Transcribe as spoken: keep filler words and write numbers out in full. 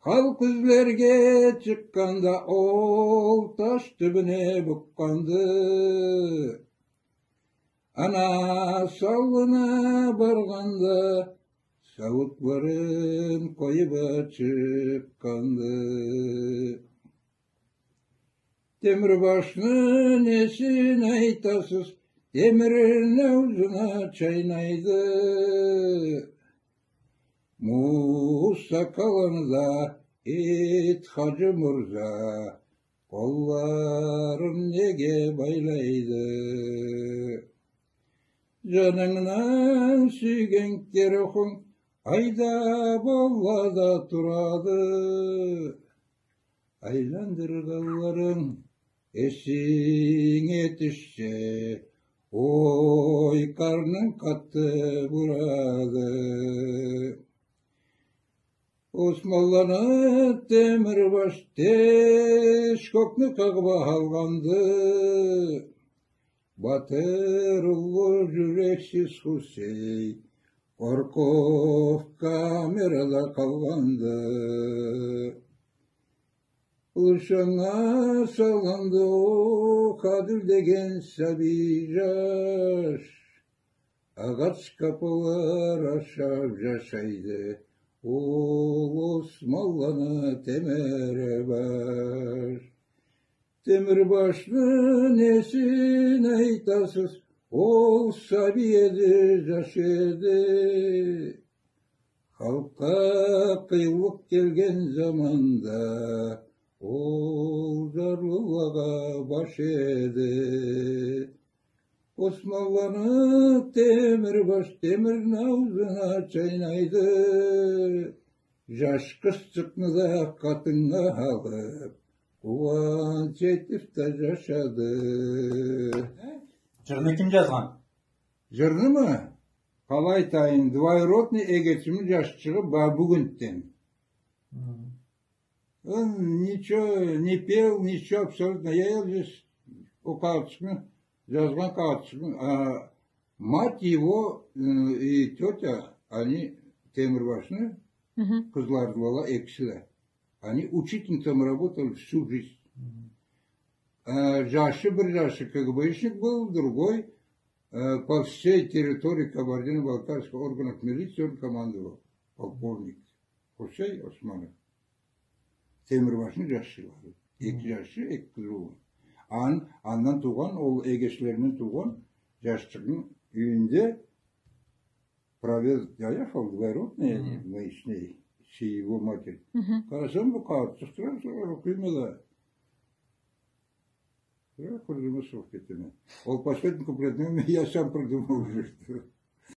Халкъ излерге чыкъгъанда, ол таш тюбюне букъгъанды. Ана салына баргъанда, саутларын къоюп а чыкъгъанды. Темирбашны несин айтасыз, темирни аузуна чайнайды. Муса каланы да ит Хаджи Мурза къолларын неге байлайды? Жанынгдан сюйген керохунг къайда, болла да турады? Айландыргъанларынг эсинге тюшсе, ой, къарнынг къаты бурады. Османланы Темирбаш тез кёкню къагъып алгъанды. Батыр уллу жюрексиз Хусей къоркъуп камерада къалгъанды. Лышаннга салынды о Хадил деген сабий жаш. Агъач къапалар ашап жашайды ол Османланы Темирбаш. Темирбашны несин айтасыз, ол сабий эди, жаш эди. Халкъгъа къыйынлыкъ келген заманда ол жарлылагъа баш эди. Османланы Темирбаш темирни аузуна чайнайды. Жаш къызчыкъны да къатыннга алып, къууанч этип да жашады. Жырны ким жазгъан? Жырнымы? Къалай айтайым, двоюродный эгечими жашчыгъы бар Бабугюнден. Хы. Он ничего не пел, ничего абсолютно. Я ел здесь о къагъытчыкъны, жазгъан къагъытчыкъны, а, мать его, э, и тётя, они Темирбашны, мгм, къызлардыла экиси да. Они учительницами работали всю жизнь. Мгм. А, жашы, бир жашы КГБшник был, другой, э, по всей территории Кабардино-Балкарского органов милиции он командовал, полковник. Хусей Османов. Темирбашны жашчылары. Эки, хы, жашы, эки къызы болгъан. Ан-, андан туугъан, ол эгечлеринден туугъан жашчыкъны юйюнде проведать, я ехал двоюродный, хы, мои с ней, с его матерью. Хы хы. Къарасам, бу къагъытчыкъ тура, сора окъуйма да. Э, курдума сыгъып кетеме. Ол последний куплетни я сам придумал уже, что